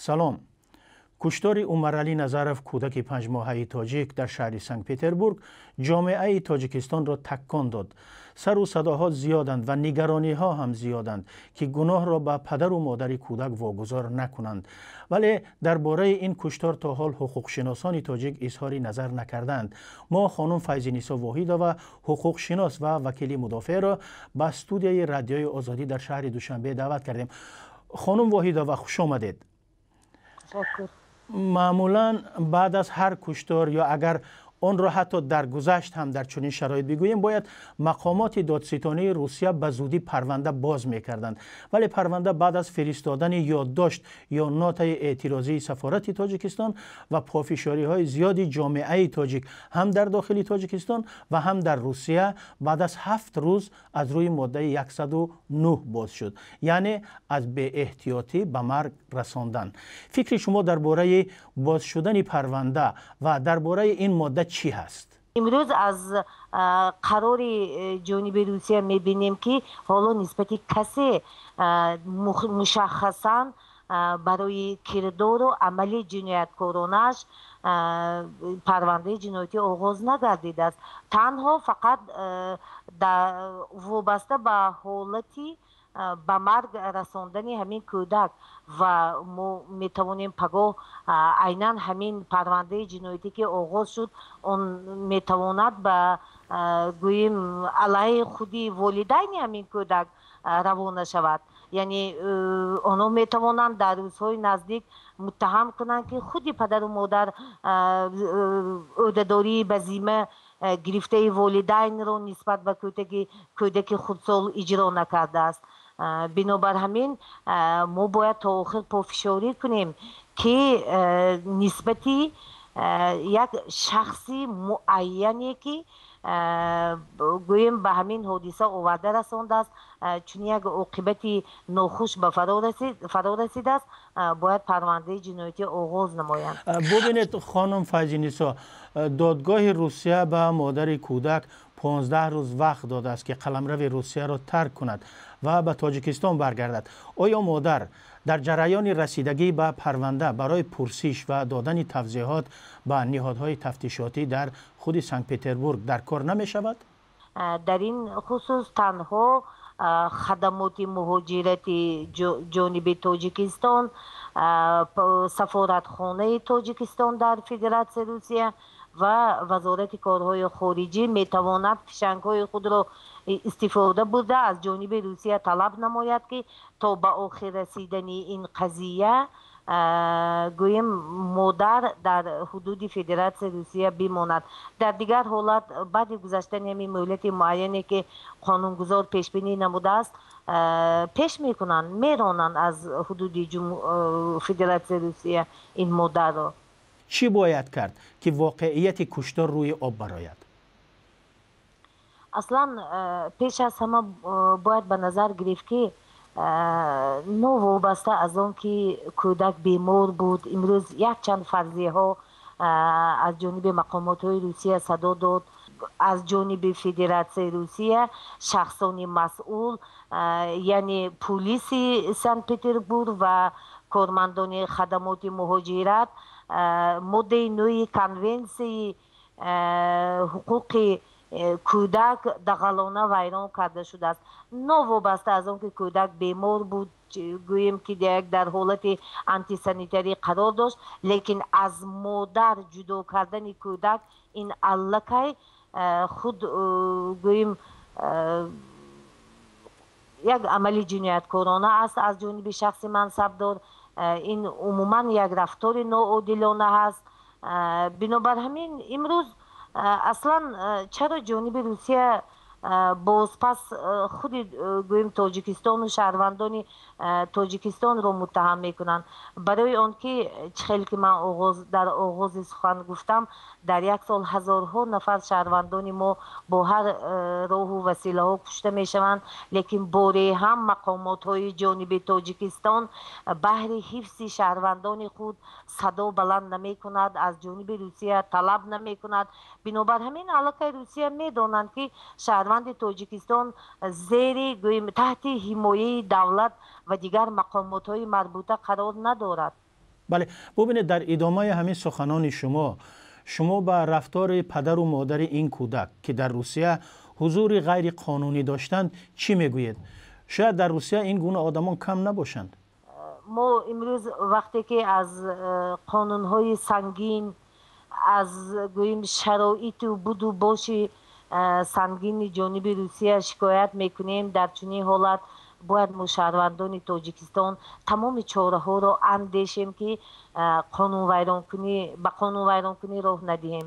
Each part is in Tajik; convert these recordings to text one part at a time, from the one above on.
Салом. Куштори Умаралӣ Назаров, кӯдаки 5-моҳаи тоҷик дар шаҳри Санкт-Петербург, ҷомеаи Тоҷикистонро таккон дод. Сару садоҳо зиёданд ва нигарониҳо ҳам зиёданд, ки гуноҳро ба падару модари кӯдак вогузор накунанд. Вале дар бораи ин куштор то ҳол ҳуқуқшиносони тоҷик изҳори назар накарданд. Мо хонум Файзинисо Воҳидова, ҳуқуқшинос ва вакили мудофеъро ба студияи Радиои Озодӣ дар шаҳри Душанбе даъват кардем. Хонум Воҳидова, хуш омадед. Маъмулан баъд аз ҳар куштор ё агар онро ҳатто дар гузашт ҳам дар чунин шароит бигӯем, бояд мақомоти додситонии Русия ба зудӣ парванда боз мекарданд. Вале парванда баъд аз фиристодани ёддошт ё нотаи эътирозии сафорати Тоҷикистон ва пофишориҳои зиёди ҷомеаи тоҷик ҳам дар дохили Тоҷикистон ва ҳам дар Русия баъд аз 7 рӯз аз рӯи моддаи 109 боз шуд, яъне аз беэҳтиётӣ ба марг расондан. Фикри шумо дар бораи боз шудани парванда ва дар бораи ин модда чӣ ҳаст? Имрӯз аз қарори ҷониби Русия мебинем, ки ҳоло нисбати касе мушаххасан барои кирдору амали ҷинояткоронаш парвандаи ҷиноятӣ оғоз нагардидааст. Танҳо фақат вобаста ба ҳолати ба марг расондани ҳамин кӯдак. Ва мо метавонем пагоҳ айнан ҳамин парвандаи ҷиноятӣ, ки оғоз шуд, он метавонад ба гӯем алайҳи худи волидайни ҳамин кӯдак равона шавад. Яъне онҳо метавонанд дар рӯзҳои наздик муттаҳам кунанд, ки худи падару модар ӯҳдадории ба зимма гирифтаи волидайнро нисбат ба кӯдаки хурдсол иҷро накардааст. Бинобар ҳамин мо бояд то охир пофишорӣ кунем, ки нисбати як шахси муайяне, ки гӯем ба ҳамин ҳодиса оварда расондааст, чунин як оқибати нохуш ба фаро расидааст, бояд парвандаи ҷиноятӣ оғоз намоянд. Бубинед, хонум Файзинисо, додгоҳи Русия ба модари кӯдак 15 рӯз вақт додааст, ки қаламрави Русияро тарк кунад ва ба Тоҷикистон баргардад. Оё модар дар ҷараёни расидагӣ ба парванда барои пурсиш ва додани тавзеҳот ба ниҳодҳои тафтишотӣ дар худи Санкт Петербург дар кор намешавад? Дар ин хусус танҳо хадамоти муҳоҷирати ҷониби Тоҷикистон, сафоратхонаи Тоҷикистон дар Федератсияи Русия ва Вазорати корҳои хориҷӣ метавонад фишангҳои худро истифода бурда, аз ҷониби Русия талаб намояд, ки то ба охир расидани ин қазия, гӯем, модар дар ҳудуди Федератсияи Русия бимонад. Дар дигар ҳолат, баъди гузаштани ҳамин муҳлати муайяне, ки қонунгузор пешбинӣ намудааст, пеш мекунанд, меронанд аз ҳудуди Федератсияи Русия ин модарро. Чӣ бояд кард, ки воқеияти куштор рӯи об барояд? Аслан пеш аз ҳама бояд ба назар гирифт, ки новобаста аз он ки кӯдак бемор буд, имрӯз якчанд фарзияҳо аз ҷониби мақомотҳои Русия садо дод. Аз ҷониби Федератсияи Русия шахсони масъул, яъне пулиси Санкт Петербург ва кормандони хадамоти муҳоҷират, моддаи 9-и Конвенсияи ҳуқуқи кӯдак дағалона вайрон карда шудааст. Новобаста аз он ки кӯдак бемор буд, гӯем ки як дар ҳолати антисанитарӣ қарор дошт, лекин аз модар ҷудо кардани кӯдак ин аллакай худ, гӯем, як амали ҷинояткорона аст аз ҷониби шахси мансабдор. Ин умуман як рафтори ноодилона ҳаст. Бинобар ҳамин имрӯз аслан чаро ҷониби Русия бозпас худи, гӯем, тоҷикистону шаҳрвандони Тоҷикистонро муттаҳам мекунанд? Барои он ки чӣ хеле ки ман дар оғози сухан гуфтам, дар як сол ҳазорҳо нафар шаҳрвандони мо бо ҳар роҳу василаҳо кушта мешаванд, лекин боре ҳам мақомотҳои ҷониби Тоҷикистон баҳри ҳифзи шаҳрвандони худ садо баланд намекунад, аз ҷониби Русия талаб намекунад. Бинобар ҳамин аллакай Русия медонанд, ки шаҳрванди Тоҷикистон зери, гӯем, таҳти ҳимояи давлат ва дигар мақомотҳои марбута қарор надорад. Бале, бубинед, дар идомаи ҳамин суханони шумо, шумо ба рафтори падару модари ин кӯдак, ки дар Русия ҳузури ғайриқонунӣ доштанд, чӣ мегӯед? Шояд дар Русия ин гуна одамон кам набошанд. Мо имрӯз вақте ки аз қонунҳои сангин, аз гӯем шароиту буду боши сангини ҷониби Русия шикоят мекунем, дар чунин ҳолат бояд мо, шаҳрвандони Тоҷикистон, тамоми чораҳоро андешем, ки қонунвайронкунӣ ба қонунвайронкунӣ роҳ надиҳем.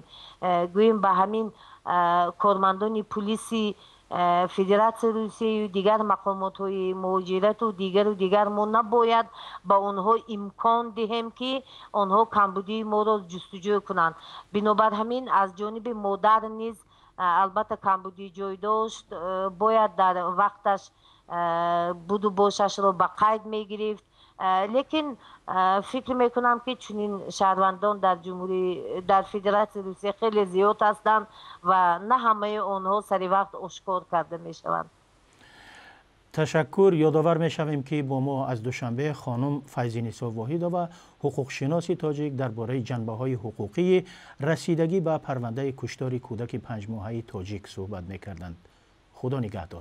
Гӯем, ба ҳамин кормандони пулиси Федератсияи Русияю дигар мақомотҳои муҳоҷирату дигару дигар, мо набояд ба онҳо имкон диҳем, ки онҳо камбудии моро ҷустуҷӯ кунанд. Бинобар ҳамин аз ҷониби модар низ албатта камбудӣ ҷой дошт, бояд дар вақташ буду бошашро ба қайд мегирифт. Лекин фикр мекунам, ки чунин шаҳрвандон дар ҷумҳурӣ, дар Федератсияи Русия хеле зиёд ҳастанд ва на ҳамаи онҳо сари вақт ошкор карда мешаванд. Ташаккур. Ёдовар мешавем, ки бо мо аз Душанбе хонум Файзинисо Воҳидова, ҳуқуқшиноси тоҷик, дар бораи ҷанбаҳои ҳуқуқии расидагӣ ба парвандаи куштори кӯдаки 5-моҳаи тоҷик суҳбат мекарданд. Худо нигаҳдор.